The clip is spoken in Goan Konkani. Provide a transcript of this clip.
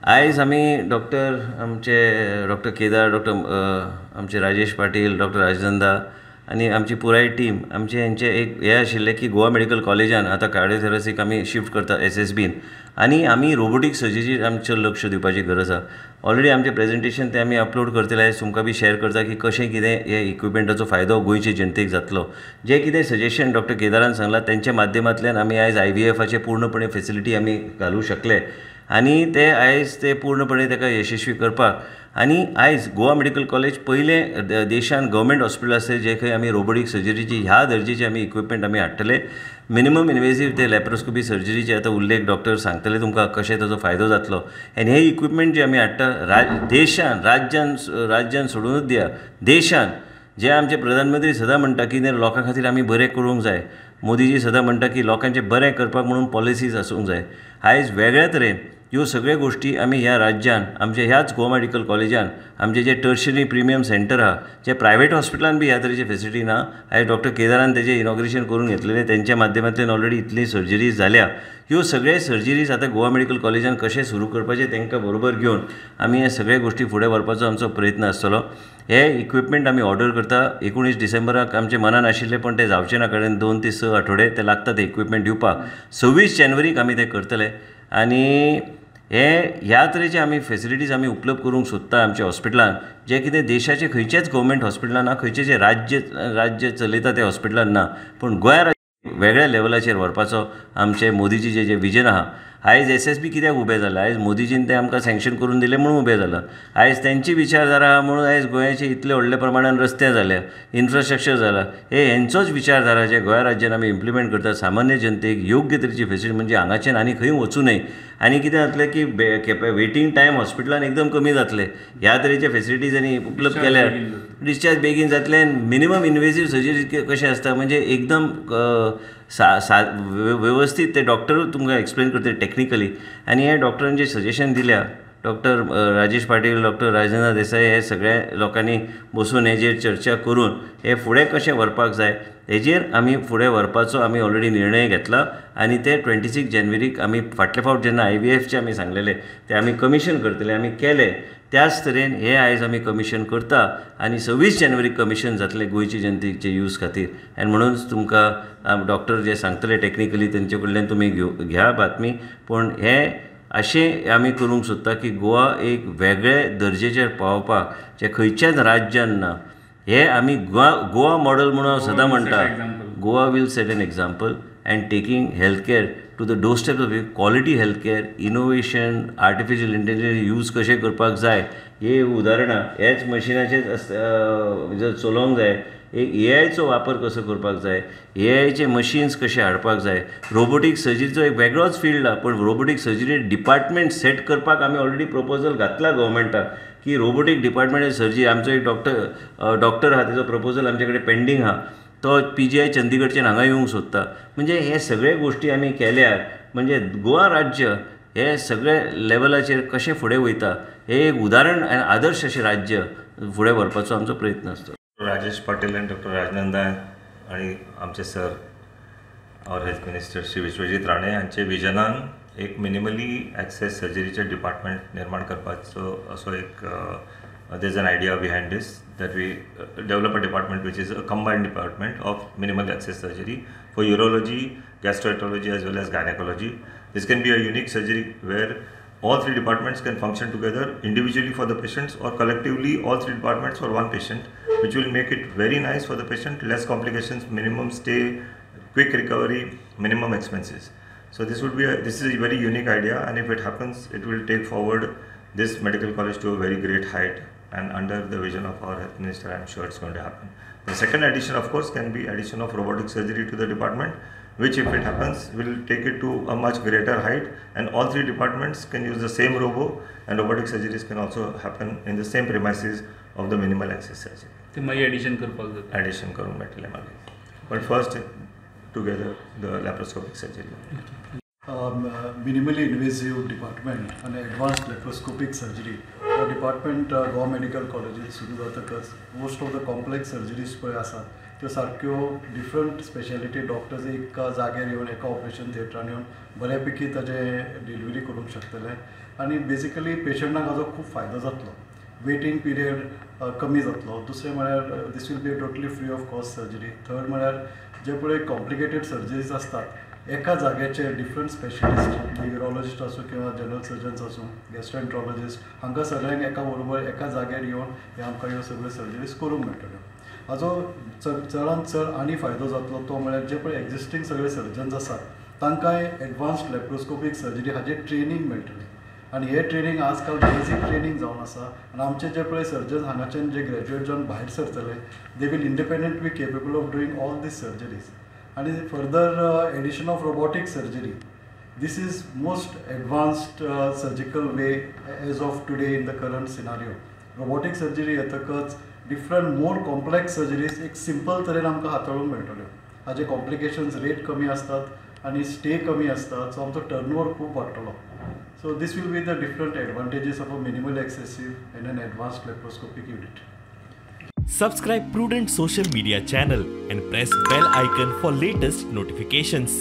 आयज आमी डॉक्टर आमचे डॉक्टर केदार, डॉक्टर आमचे राजेश पाटील, डॉक्टर राजनंदा आनी आमची पुराय टीम आमचे हेंचे एक हें आशिल्लें की गोवा मेडिकल कॉलेजान आतां कार्डियोथोरेसीक आमी शिफ्ट करता एसएसबीन आनी आमी रोबोटीक सर्जरीचेर आमचें लक्ष दिवपाची गरज आसा. ऑलरेडी आमचें प्रेजेंटेशन तें आमी अपलोड करतले, आयज तुमकां बी शेयर करता की कशें कितें हे इक्विपमेंटाचो फायदो गोंयचे जनतेक जातलो. जें कितें सजेशन डॉक्टर केदारान सांगलां तेंच्या माध्यमांतल्यान आमी आयज आयव्हीएफाचे पूर्णपणे फेसिलिटी आमी घालूंक शकले आनी ते आयज ते पूर्णपणे ताका यशस्वी करपाक. आनी आयज गोवा मेडिकल कॉलेज पयलें देशान गव्हर्मेंट हॉस्पिटल आसा जे खंय आमी रोबोटीक सर्जरीची ह्या दर्जेचे आमी इक्विपमेंट आमी हाडटले. मिनिमम इनवेजीव ते लॅप्रोस्कोपी सर्जरीचे आतां उल्लेख डॉक्टर सांगतले तुमकां कशें ताजो फायदो जातलो. आनी हे इक्विपमेंट जे आमी हाडटा देशान राज्यान राज्यान सोडूनच दिया, देशान जे आमचे प्रधानमंत्री सदां म्हणटा की लोकां खातीर आमी बरें करूंक जाय, मोदीजी सदां म्हणटा की लोकांचें बरें करपाक म्हणून पॉलिसीज आसूंक जाय. आयज वेगळ्या तरेन ह्यो सगळ्यो गोश्टी आमी ह्या राज्यान आमच्या ह्याच गोवा मेडिकल कॉलेजान आमचे जे टर्शरी प्रिमियम सेंटर आहा, जे प्रायवेट हॉस्पिटलान बी ह्या तरेची फेसिलिटी ना, आयज डॉक्टर केदारान तेजें इनॉग्रेशन करून घेतलेलें, तेंच्या माध्यमांतल्यान ऑलरेडी इतली सर्जरीज जाल्या. ह्यो सगळे सर्जरीज आतां गोवा मेडिकल कॉलेजान कशें सुरू करपाचें तांकां बरोबर घेवन आमी हे सगळे गोश्टी फुडें व्हरपाचो आमचो प्रयत्न आसतलो. हे इक्विपमेंट आमी ऑर्डर करता. 19 डिसेंबराक आमचे मनान आशिल्लें पण तें जावचें ना, कारण 2 ते 6 आठवडे ते लागता ते इक्विपमेंट दिवपाक. 26 जानेवारीक आमी तें करतले आनी हे ह्या तरेचे आमी फेसिलिटीज आमी उपलब्ध करूंक सोदता आमच्या हॉस्पिटलान, जे कितें देशाचे खंयचेच गव्हर्मेंट हॉस्पिटलान ना, खंयचे जे राज्य राज्य चलयता ते हॉस्पिटलान ना, पूण गोंया राज्य वेगळ्या लेवलाचेर व्हरपाचो आमचे मोदीजीचे जे विजन आहा. आयज एसएसबी कित्याक उबें जालां? आयज मोदीजीन तें आमकां सँक्शन करून दिलें म्हणून उबें जालां. आयज तेंची विचारधारा आहा म्हणून आयज गोंयाचे इतले व्हडल्या प्रमाणान रस्ते जाल्या, इन्फ्रास्ट्रक्चर जाला. हे हेंचोच विचारधारा जे गोंया राज्यान आमी इम्प्लिमेंट करता, सामान्य जनतेक योग्य तरेची फेसिलिटी म्हणजे हांगाच्यान आनी खंय वचूं नये. आनी कितें जातलें की वेटींग टायम हॉस्पिटलान एकदम कमी जातलें. ह्या तरेचे फेसिलिटीज आनी उपलब्ध केल्यार डिस्चार्ज बेगीन जातलें. मिनिमम इनवेजीव सर्जरी कशें आसता म्हणजे एकदम सा सा वेवस्थीत ते डॉक्टरूय तुमकां एक्सप्लेन करतले टॅक्निकली. आनी हे डॉक्टरान जे सजेशन दिल्या, डॉक्टर राजेश पाटील, डॉक्टर राजेंद्र देसाई, हे सगळ्या लोकांनी बसून हेजेर चर्चा करून हे फुडें कशें व्हरपाक जाय हेजेर आमी फुडें व्हरपाचो आमी ऑलरेडी निर्णय घेतला. आनी ते 26 जानेवारीक आमी फाटले फावट जेन्ना आयव्हीएफचे आमी सांगलेले ते आमी कमिशन करतले, आमी केले. त्याच तरेन हे आयज आमी कमिशन करता आनी 26 जानेवारीक कमिशन जातलें गोंयचे जनतेचे यूज खातीर. आनी म्हणून तुमकां डॉक्टर जे सांगतले टॅक्निकली तेंचे कडल्यान तुमी घ्या बातमी. पूण हे अशें आमी करूंक सोदता की गोवा एक वेगळे दर्जेचेर पावोवपाक जे खंयच्याच राज्यान ना, हे आमी गोवा गोवा मॉडल म्हणून हांव सदां म्हणटा, Goa will set an example and taking health care to the doorstep of quality health care, innovation, artificial intelligence use कशें करपाक जाय हे उदाहरणां ह्याच मशिनाचेच जर चलोवंक जाय, एक एआयचो वापर कसो करपाक जाय, एआयचे मशीन्स कशे हाडपाक जाय, रोबोटीक सर्जरीचो एक वेगळोच फिल्ड आहा, पूण रोबोटीक सर्जरी डिपार्टमेंट सेट करपाक आमी ऑलरेडी प्रपोजल घातला गव्हर्मेंटाक की रोबोटीक डिपार्टमेंट सर्जरी. आमचो एक डॉक्टर आहा, तेजो प्रपोजल आमचे कडेन पेंडींग आहा, तो पीजीआय चंदीगडच्यान हांगा येवंक सोदता. म्हणजे हे सगळे गोश्टी आमी केल्यार म्हणजे गोवा राज्य हे सगळे लेवलाचेर कशें फुडें वयता हे एक उदाहरण आनी आदर्श अशें राज्य फुडें व्हरपाचो आमचो प्रयत्न आसता. राजेश पाटील आनी डॉक्टर राजनंदा आनी आमचे sir our health minister Shri Vishwajit Rane हांचे विजनान एक मिनिमली एक्सेस सर्जरीचें डिपार्टमेंट निर्माण करपाचो असो एक there is an idea behind this that we develop a department which is a combined department of minimal access surgery for urology, gastroenterology as well as gynaecology. This can be a unique surgery where all three departments can function together individually for the patients or collectively all three departments for one patient, which will make it very nice for the patient, less complications, minimum stay, quick recovery, minimum expenses. So this would be this is a very unique idea, and if it happens, it will take forward this medical college to a very great height, and under the vision of our health minister, I am sure it's going to happen. The second addition, of course, can be addition of robotic surgery to the department, which if it happens will take it to a much greater height, and all three departments can use the same robo, and robotic surgeries can also happen in the same premises of the minimal access surgery. ते मागीर एडिशन करपाक जाता, एडिशन करूंक मेळटलें मागीर, but first together the laparoscopic surgery. Minimally invasive department आनी एडवान्स लॅप्रोस्कोपीक सर्जरी हो डिपार्टमेंट गोवा मेडिकल कॉलेजीन सुरू जातकच most of the complex surgeries पळय आसात त्यो सारक्यो डिफरंट स्पेशलिटी डॉक्टर्स एका जाग्यार येवन एका ऑपरेशन थिएटरान येवन बऱ्या पैकी ताजें डिलिव्हरी करूंक शकतले. आनी बेसिकली पेशंटाक हाजो खूब फायदो जातलो, वेटींग पिरियड कमी जातलो. दुसरें म्हळ्यार this will be a totally free of cost surgery. Third म्हळ्यार जे पळय कॉम्प्लिकेटेड सर्जरीज आसतात एका जाग्याचेर डिफरंट स्पेशलिस्ट, युरोलॉजिस्ट आसूं किंवा जनरल सर्जन्स आसूं, गॅस्ट्रोएंट्रोलॉजिस्ट, हांकां सगळ्यांक एका बरोबर एका जाग्यार येवन हे आमकां ह्यो सगळ्यो सर्जरीज करूंक मेळटल्यो. हाजो चडांत चड आनी फायदो जातलो तो म्हळ्यार जे पळय एग्जिस्टींग सगळे सर्जन्स आसात तांकांय एडवान्स्ड लॅप्रोस्कोपीक सर्जरी हाजेर ट्रेनींग मेळटलें आनी हे ट्रेनींग आजकाल बेजीक ट्रेनींग जावन आसा. आनी आमचे जे पळय सर्जन्स हांगाच्यान जे ग्रॅज्युएट जावन भायर सरतले they will independent be capable of doing all these surgeries. आनी further addition of robotic surgery, this is most advanced surgical way as of today in the current scenario. Robotic surgery येतकच डिफरंट मोर कॉम्प्लेक्स सर्जरीज एक सिंपल तरेन आमकां हाताळूंक मेळटल्यो. हाजे कॉम्प्लिकेशन्स रेट कमी आसतात आनी स्टे कमी आसता, सो आमचो टर्नओवर खूब वाडटलो. So this will be the different advantages of a minimal accessive and an advanced laparoscopic unit. Subscribe Prudent social media channel and press bell icon for latest notifications.